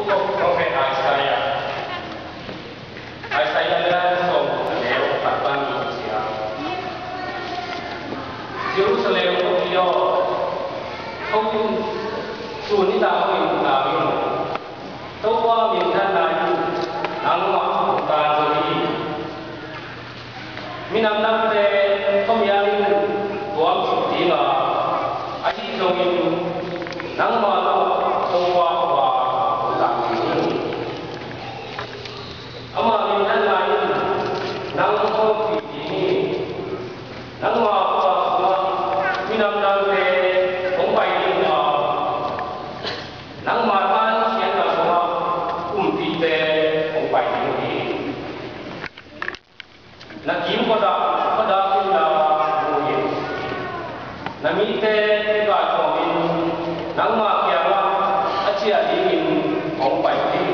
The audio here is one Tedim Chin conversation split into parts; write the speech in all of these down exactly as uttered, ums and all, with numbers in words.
Prophet Isaiah. Isaiah lian sawm le khat pan sia. Jerusalem khuapi aw, ko in, tuni-in hong tang in. Topa minthanna in nangmah hong tangko hi. Minam dangte khuamial in tuam kik ding a, ahi zongin nangmah tawh Topa khua hong tang ding hi. Ama minthanna in nang hong hawlpih ding hi. Nangmah khua sungah minam dangte hong pai ding uh a, nangma thahatna sungah kumpite hong pai ding uh hi. Na kim khuadak, khuadak in la mu in. Na mite kikaikhawm in nangma kiangah a ciah dingin hong pai ding.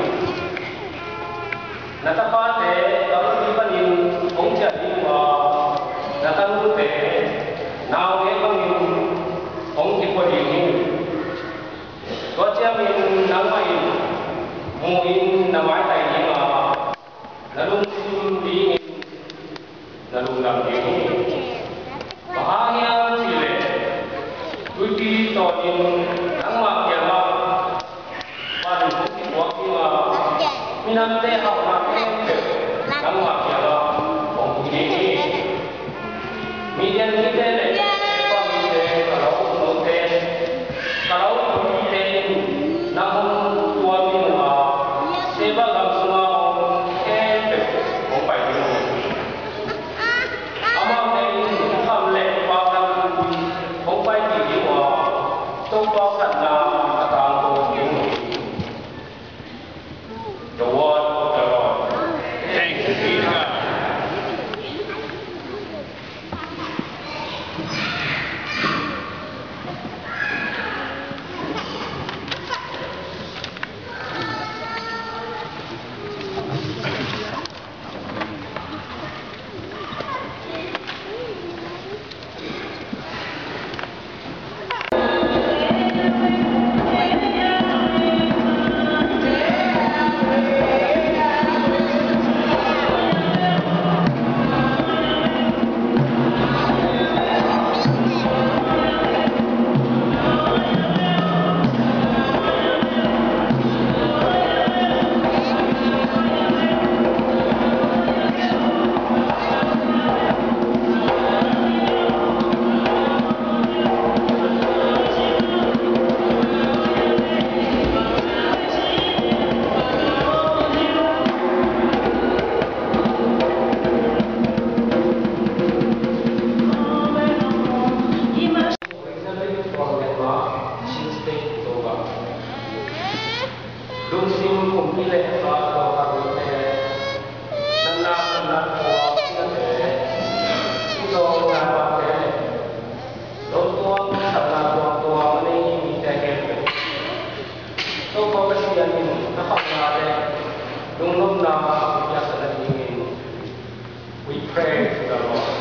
Na tapate Kalvari panin hong ciah ding uh a, na tanute naungek bangin hong kikhua ding hi. Tua ciangin nangmah in mu in na maitai ding a, na lungsim dingin na lungdam ding hi. Bang hang hiam cih leh tuipi tawnin nangmah kiangah pan hong kipuak ding a, minamte hauhna khempeuh nangmah kiangah hong hi ding hi. Midian mite le Efa mite ka lo note, ka lo note in nang hong tuam ding uh a, Seba gam sungah khempeuh hong pai ding uh hi. Amaute in kham le paknat hong paipih ding uh a, Topa phatna a tangko ding uh hi. The word of the Lord. Thanks be to God. Lungsim kumpi le sa tawh a rute, natna natna tawh a piate, i tawh na pate le, lo tuam, satna tuamtuam a nei mite khempeuh, Topa Pasian in a phatna le lungnopna a piaksak nadingin, we pray to the Lord.